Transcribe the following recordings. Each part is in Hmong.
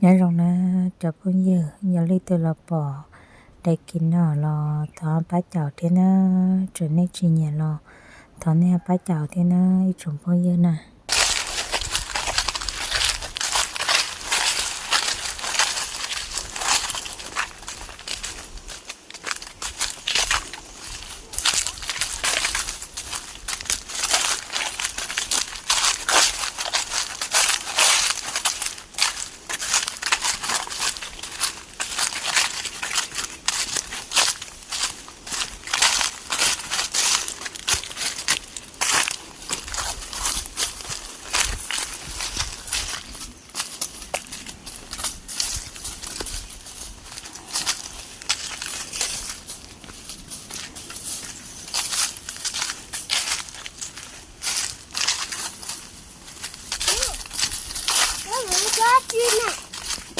Nyob zoo na cov phooj ywg, yog leej twg los pom daim kis no los thov pab caum thiab na, txawm nej tsis nyiam los thov nej pab caum thiab na ib tsoom phooj ywg na.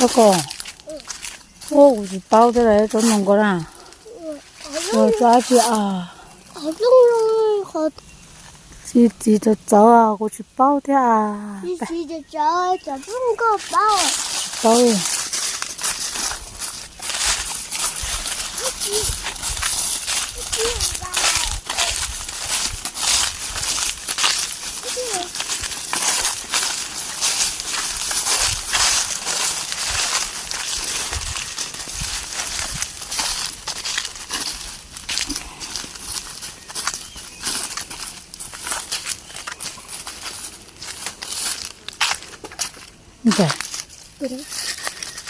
Ua ko, ua kuv tsis paub thiab, tsob ntoo ko na. Ua tsob dab tsi a? Txiv txiv txawv txawv, kuv tsis paub thiab a. Paub.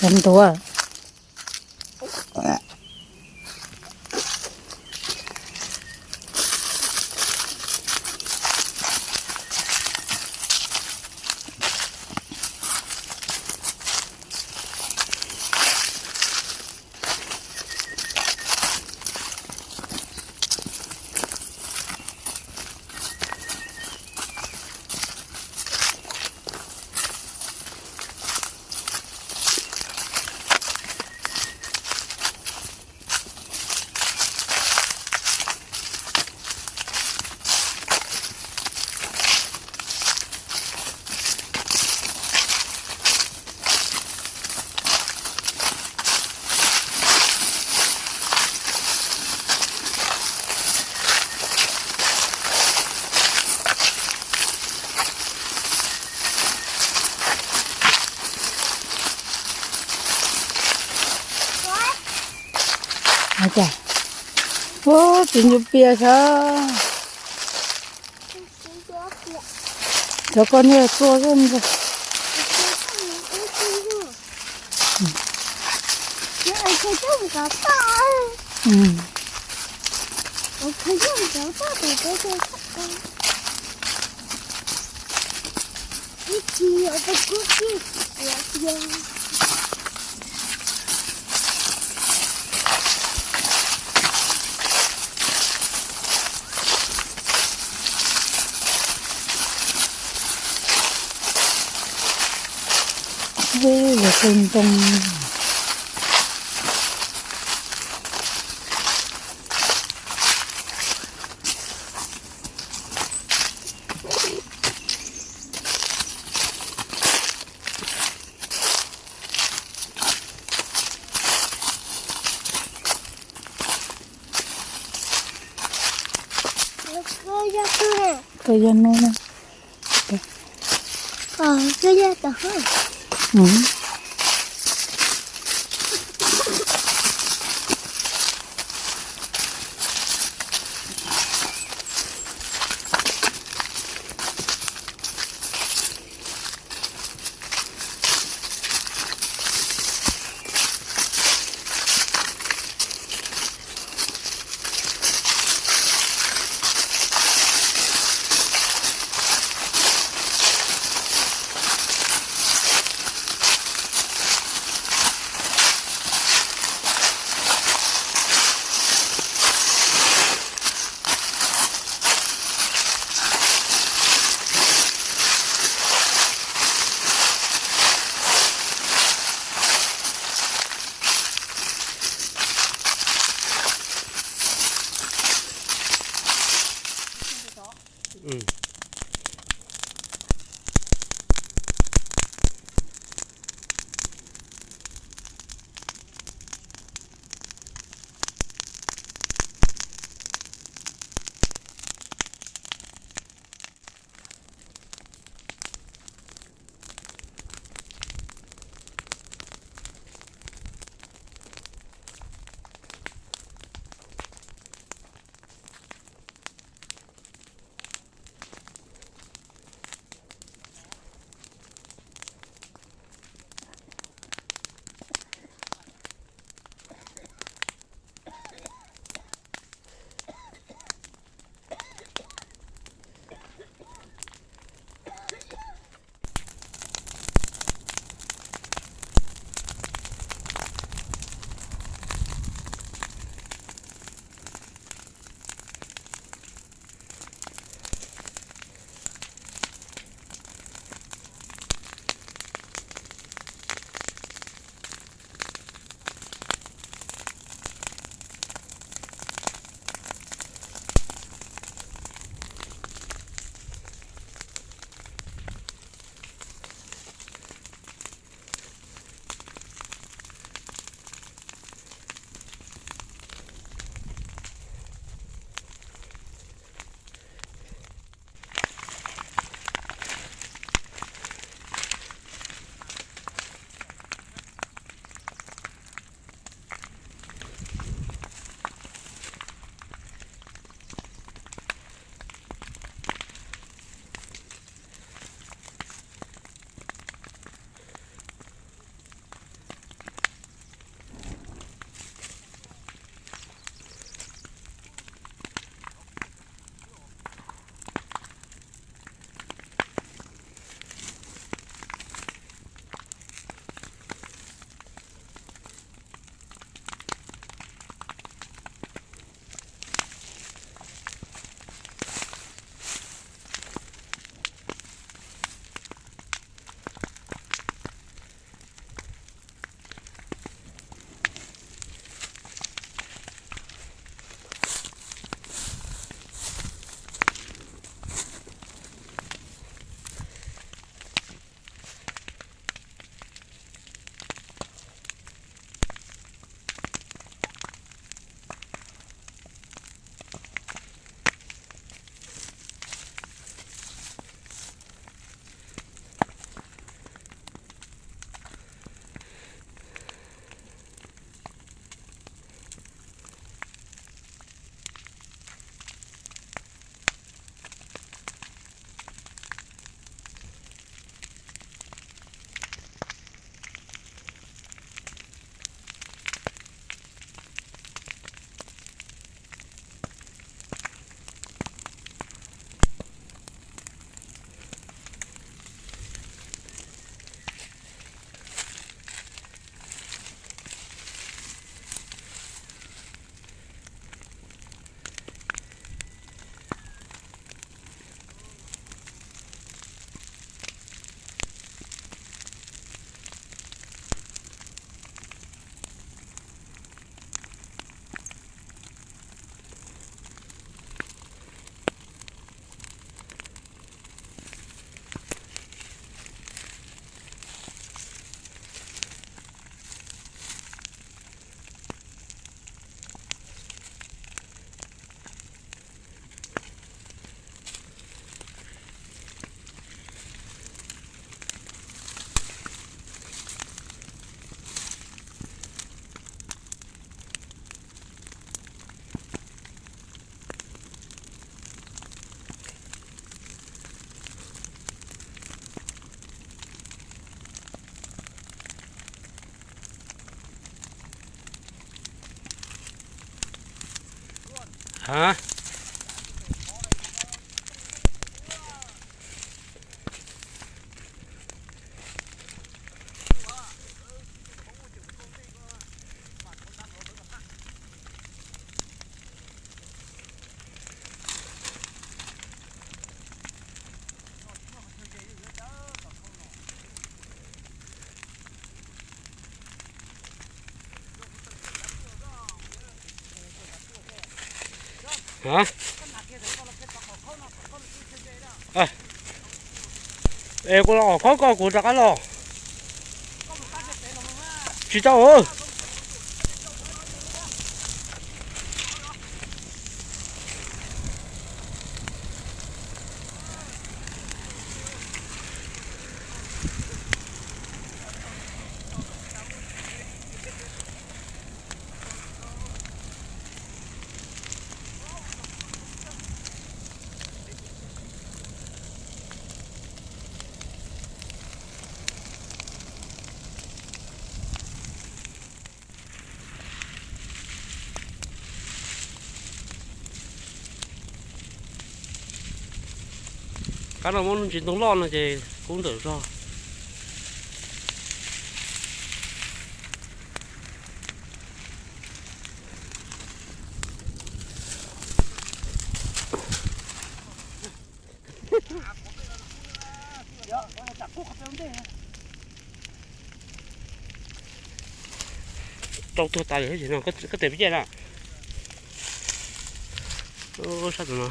Cov ntuav. Ua cas, ua txiv ncuav pias xwb. Cov koj niag tuaj xwb. Ub, los kawg ntoo. Koj yog no na. Hab. Hab. Es kuv los qhov khaub ko kuv rov qab los. Tsis tau. Kab no muab ntsis ntoo loj no ces kub ntawm zog. Rau tuag tas lawm no, koj tes pib caj na. Sab tus no.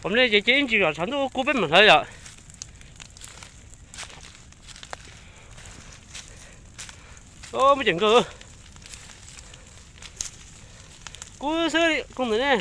Qhov no ces cia ib ntsis kom tshav ntuj kub peb mam hlawv yom. Muaj ceem nkawg. Kub xwb koj ntawm ne.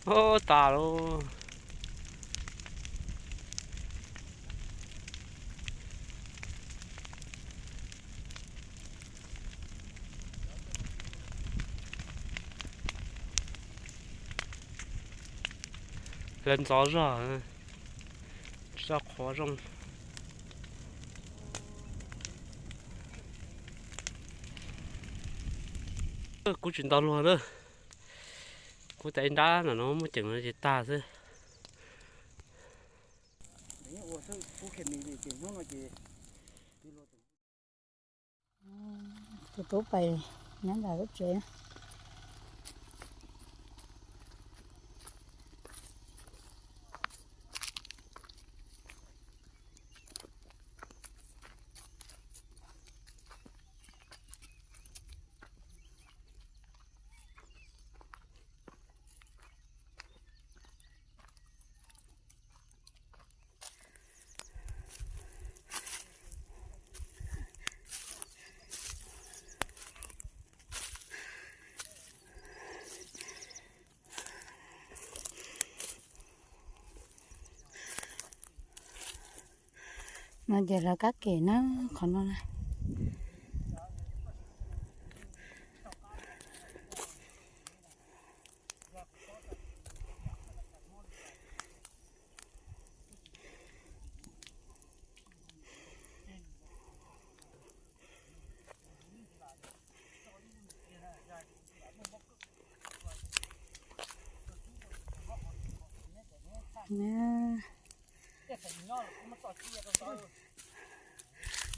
Ub, tas lauj. Lawv ntxov zog, tsis tau qhuav zoo. Kuv tsis ntaus luag na, kuv tais nrab no no muaj ceem no ces tag xwb. Tus tub pais nyob ntawm lub tsev. No ces lawv kab kem na, qhov no na.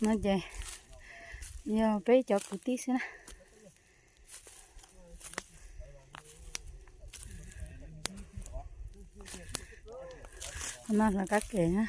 No ces yog peb cov kwv tij xwb na. No lawv kab ke na.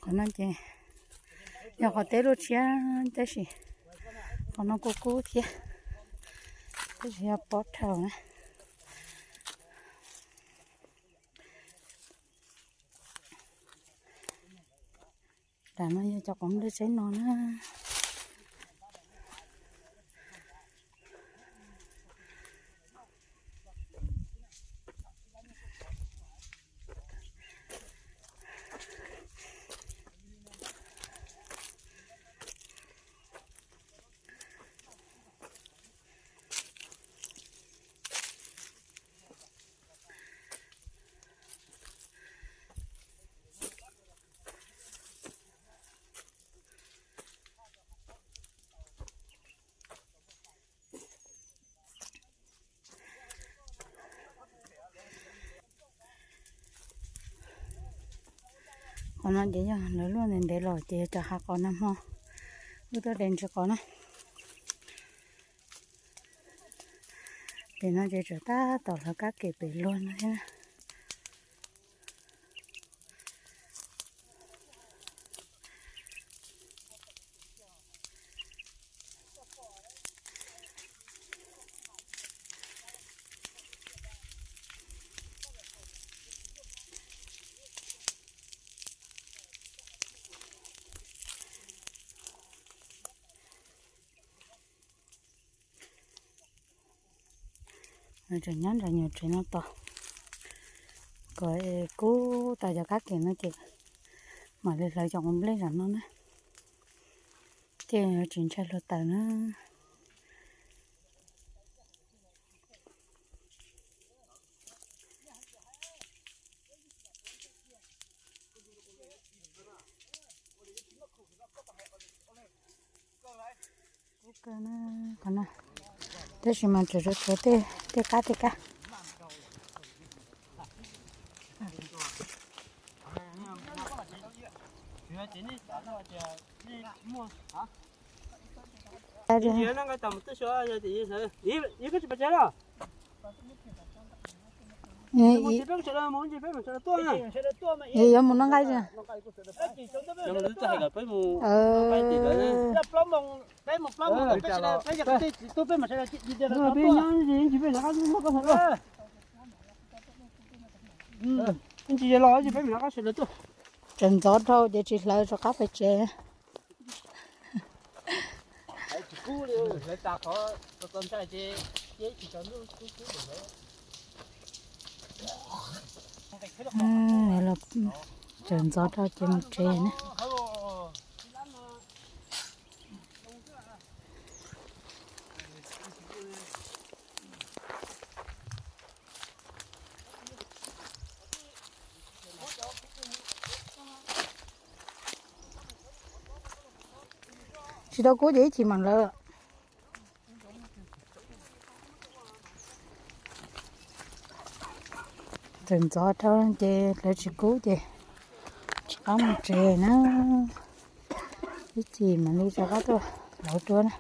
Qhov no ces yog qhov teb luaj tshiab tab sis qhov no kuj kub thiab, tab sis yog pob dhau na. Nram no yog cov quav nplej tseeb no na. Qhov no ces yog lawv luaj ntev ntev los ces yog cov hav qos nag hmo wb tuaj de ntsis qos na. Pem no ces tseem tab tom lawv kab ke pem luag no thiab na. Tseem nyob nram nyuag tsev no tos kom kub tas cov kab ke no ces mam li hlawv cov quav nplej zam no na. Ces tsis ntshai hluav taws na. Qhov no tab sis mas tseem tshuav tej qab tej kab. Yuav mus noj nqaij. Tseem ntxov dhau ces tsis hlawv rov qab pem tsev. Tseem ntxov dhau ces mus tsev na. Tsis tau kub ces ib chim mam lawv. Tseem ntxov dhau ces lawv tsis kub ces tsis qab mus tsev na. Ib chim mam li rov qab tuaj lawv dua na.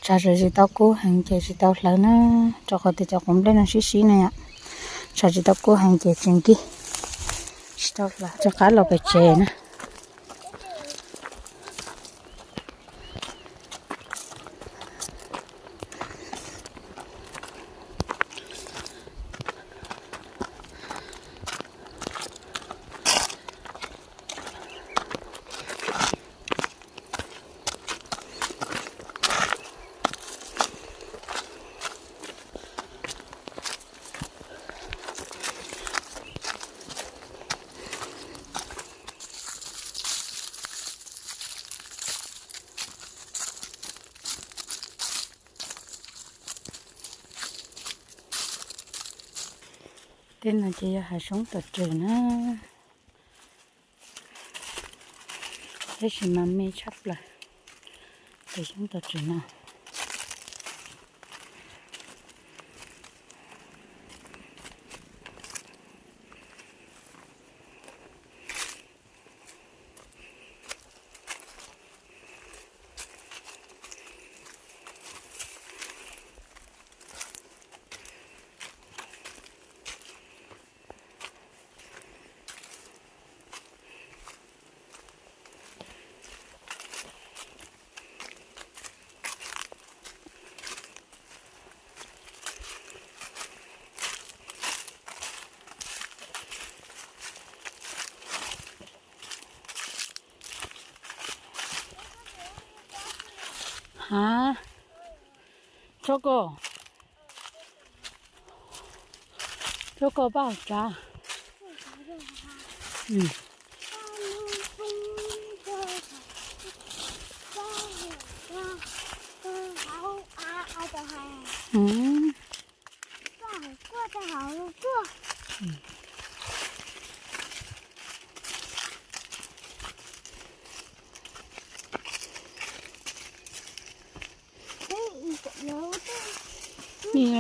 Tshav tsis tau kub heev ces tsis tau hlawv na, rau qhov tias cov quav nplej no sib sib no yom. Tshav tsis tau kub heev ces tsis nkig, tsis tau hlawv, rov qab los pem tsev na. Tej no ces yog hav xyoob tom ris na, tab sis mas me tshaj plaws, hav xyoob tom ris no. Hab, Choco, Choco paj tsav.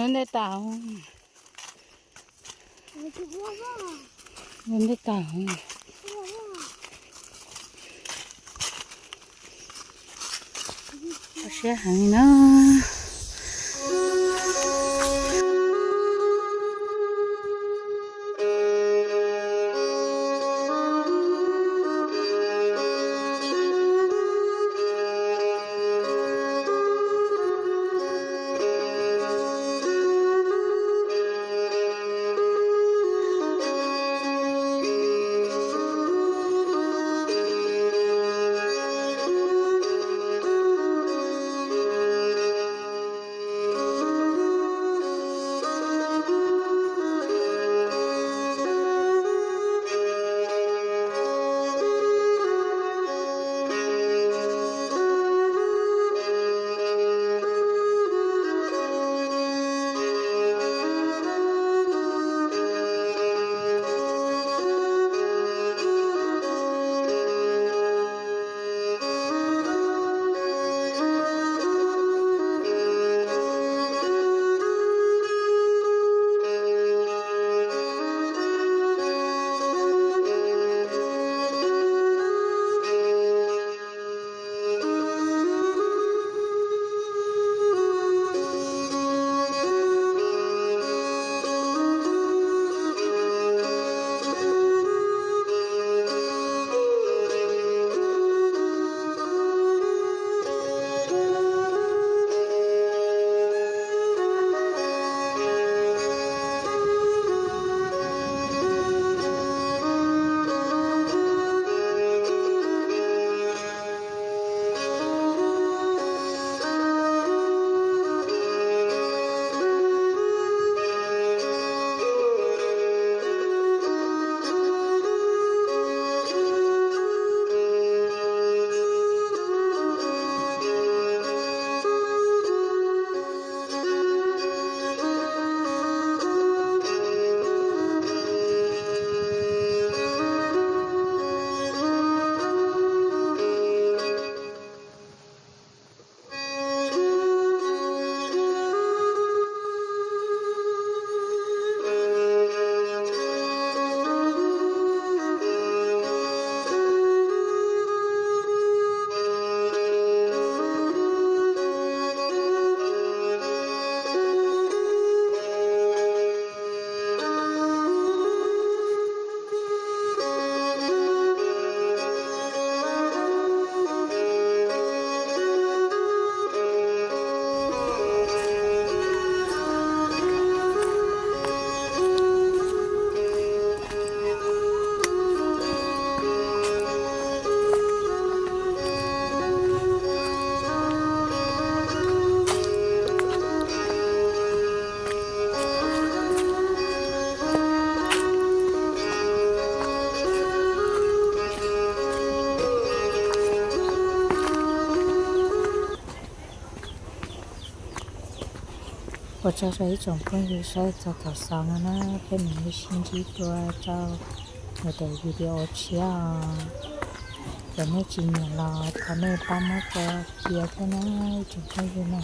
Ntej tas, ntej tas. Kho siab heev li na. Ua tsaug rau ib tsoom phooj ywg saib txog thaum xaus no na, peb mam li sib ntsib dua rau lwm daim video tshiab os. Txawm nej tsis nyiam los thov nej pab muab tso cia thiab na ib tsoom phooj ywg na.